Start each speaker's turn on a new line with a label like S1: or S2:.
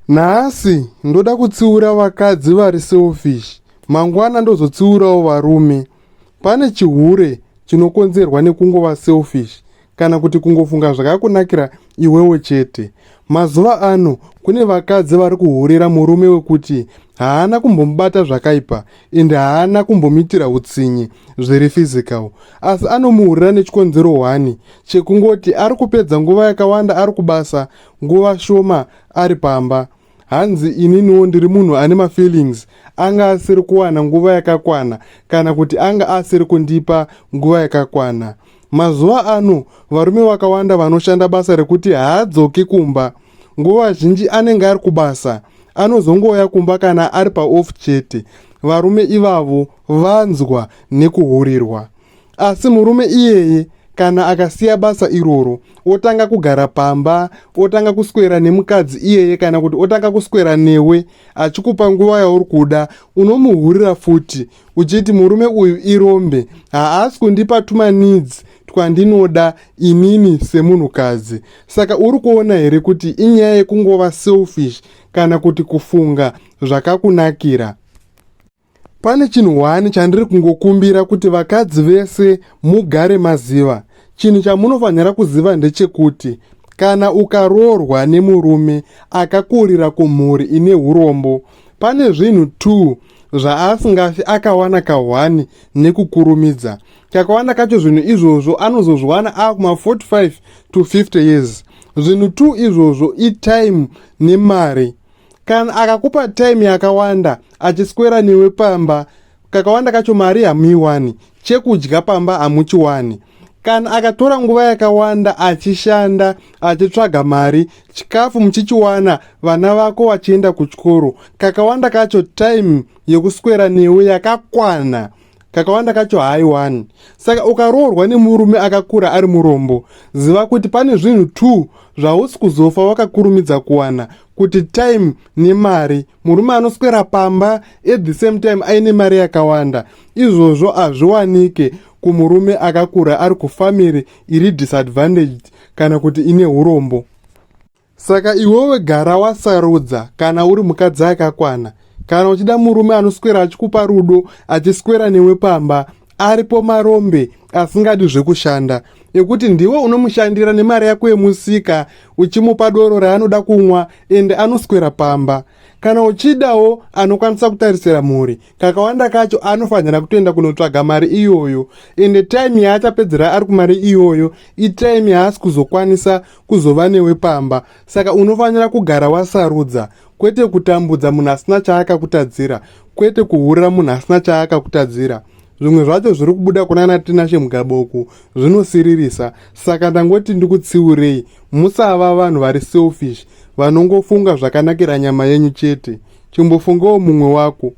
S1: Nhasi ndoda kutsiura vakadzi vari selfish, mangwana ndozotsiurawo varume. Pane chihure chinokonzerwa nekungova selfish kana kuti kungofunga zvakakunakira iwewe chete. Mazuva ano kune vakadzi vari kuhurira murume wekuti haana kumbomubata zvakaipa ende haana kumbomuitira utsinye zviri physical, asi anomuhurira nechikonzero hwani chekungoti ari kupedza nguva yakawanda ari kubasa, nguva shoma ari pamba. Hanzi ininiwo ndiri munhu ane mafeelings, anga asiri kuwana nguva yakakwana kana kuti anga asiri kundipa nguva yakakwana. Mazuva ano varume vakawanda vanoshanda basa rekuti haadzoki kumba. Nguva zhinji anenge ari kubasa, anozongouya kumba kana ari paoff chete. Varume ivavo vanzwa nekuhurirwa. Asi murume iyeye kana akasiya basa iroro otanga kugara pamba otanga kuswera nemukadzi iyeye kana kuti otanga kuswera newe achikupa nguva yauri kuda unomuhurira futi uchiti murume uyu irombe haasi kundipa tumaneeds twandinoda inini semunhukadzi. Saka uri kuona here kuti inyaya yekungova selfish kana kuti kufunga zvakakunakira? Pane chinhu hwani chandiri kungokumbira kuti vakadzi vese mugare maziva. Chinhu chamunofanira kuziva ndechekuti kana ukaroorwa nemurume akakurira kumhuri ine urombo, pane zvinhu 2 zvaasingafi akawana kahwani nekukurumidza. Kakawanda kacho zvinhu izvozvo anozozviwana akuma 45 to 50 years. Zvinhu 2 izvozvo itime nemari. Kana akakupa time yakawanda achiswera newe pamba, kakawanda kacho mari hamuiwani, chekudya pamba hamuchiwani. Kana akatora nguva yakawanda achishanda achitsvaga mari, chikafu muchichiwana, vana vako vachienda kuchikoro, kakawanda kacho time yekuswera newe yakakwana kakawanda kacho haaiwani. Saka ukaroorwa nemurume akakura ari murombo, ziva kuti pane zvinhu 2 zvausi kuzofa wakakurumidza kuwana, kuti time nemari. Murume anoswera pamba at the same time aine mari yakawanda, izvozvo hazviwanike kumurume akakura ari kufamily iri disadvantaged kana kuti ine urombo. Saka iwewe gara wasarudza kana uri mukadzi akakwana. Kana uchida murume anoswera achikupa rudo achiswera newe pamba, aripo marombe asingadi zvekushanda ekuti ndiwe unomushandira nemari yako yemusika uchimupa doro raanoda kumwa ende anoswera pamba. Kana uchidawo anokwanisa kutarisira mhuri, kakawanda kacho anofanira kutoenda kunotsvaga mari iyoyo ende time yaachapedzera ari kumari iyoyo itime yaasi kuzokwanisa kuzova newe pamba. Saka unofanira kugara wasarudza, kwete kutambudza munhu asina chaakakutadzira, kwete kuhurira munhu asina chaakakutadzira. Zvimwe zvacho zviri kubuda kunana Tinashe Mugabe uku zvinosiririsa. Saka ndangoti ndikutsiurei, musava vanhu vari selfish vanongofunga zvakanakira nyama yenyu chete. Chimbofungawo mumwe wako.